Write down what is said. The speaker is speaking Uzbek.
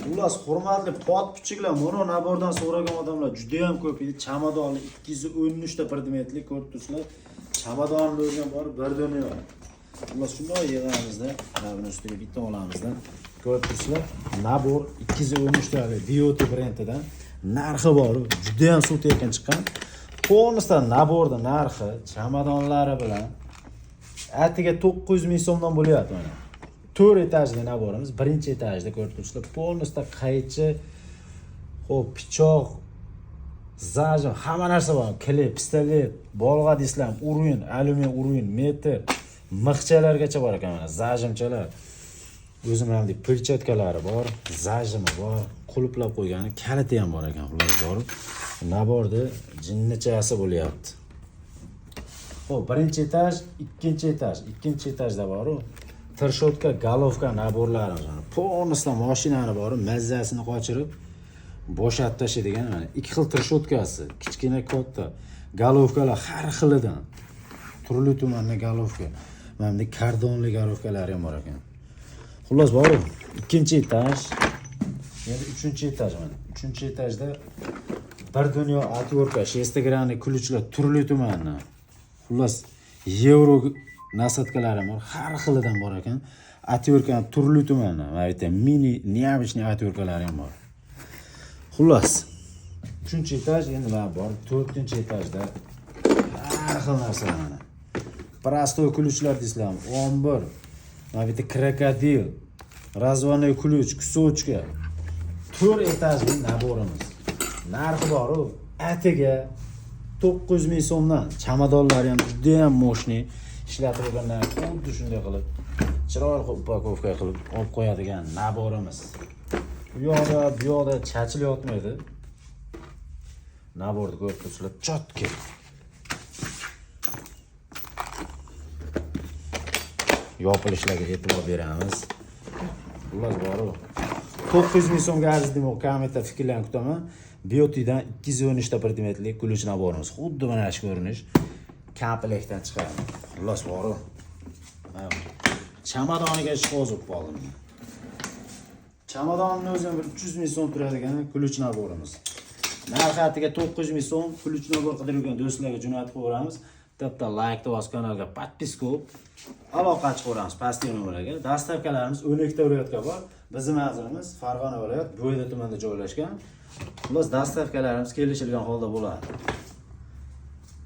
Xullas, hurmatli podpichiklar, mono набор dan so'ragan odamlar juda ham ko'p edi. Chamadonli 213 ta predmetli ko'rib turibsizlar. Chamadonni o'zi ham bor, bir dunyo. Xullas, shundoq yig'amizda, mana buni ustiga bitta olamizda. Ko'rib turibsizlar, набор 213 ta Beauty brendidan narxi bor, juda ham suv tekin chiqqan. Полностью набор da narxi chamadonlari bilan atiga 900 ming so'mdan bo'lyapti mana. 4 etajli набор imiz, birinchi etajda ko'rib turibsizlar, полностью qaychi, xo'p, pichoq, зажим, hamma narsa bor. Клей, pistolet, bolg'a deysizlar, уровень, alyumin уровень, metr, mixchalargacha bor ekan mana, зажим chalar. O'zi mana bunday перчатка lari bor, зажим i bor, qulflab qo'ygani, kaliti ham bor ekan, xullas borib. Набор da jinnichasi bo'lyapti. Xo'p, birinchi etaj, ikkinchi etaj, ikkinchi etajda bor-u. Трещотка, головка набор larimiz mana. Полностью mashinani bor, mazzasini qochirib bo'shatib tashlaydigan mana ikki xil трещотка si, kichkina, katta, головка lar har xilidan. Turli tumanli головка. Mana bunday kardonli головка lari ham bor ekan. Xullas bor-u, ikkinchi etaj, endi uchinchi etaj mana. Uchinchi etajda bir dunyo отвертка, шестигранный ключ lar turli tumanli. Xullas, yevro насадка lari ham bor, har xilidan bor ekan. Отвертка turli tumanli. Mana bu yerda mini необычный отвертка lari ham bor. Xullas, uchinchi etaj, endi mana bor, to'rtinchi etajda har xil narsalar mana. Простой ключ lar deysizlarmi? 11. Mana bu yerda krokodil, разводной ключ, кусачка. 4 etajli набор imiz. Narxi bor-u, atiga 900 ming so'mdan. Chamadonlari ham juda ham мощный. Ishlatib bo'lgandan keyin xuddi shunday qilib chiroyli qilib упаковка qilib olib qo'yadigan набор imiz. U yoqda, bu yoqda chachilib yotmaydi. Набор ni ko'rib turibsizlar, чётко. Yopilishlarga e'tibor beramiz. Xullas bor-u. 900 ming so'mga arzidimi? Kommentda fikrlarni kutaman. Biotidan 213 ta predmetli ключ набор imiz. Xuddi mana shu ko'rinish komplektdan chiqadi. Xullas bor-u. Mana chamadoniga ishqoz bo'lib qoldim. Chamadonni o'zi ham bir 300 ming so'm turadigan ключ набор imiz. Narxi atiga 900 ming so'm. Ключ набор qidirib yurgan do'stlarga jo'natib qo'yamiz. Bitta like bosib, kanalga подписка bo'lib, aloqa chiqaramiz pastki nomerlarga. Доставка larimiz 12 ta viloyatga bor. Bizning manzilimiz Farg'ona viloyat, Bo'yda tumanida joylashgan. Xullas, доставка larimiz kelishilgan holda bo'ladi.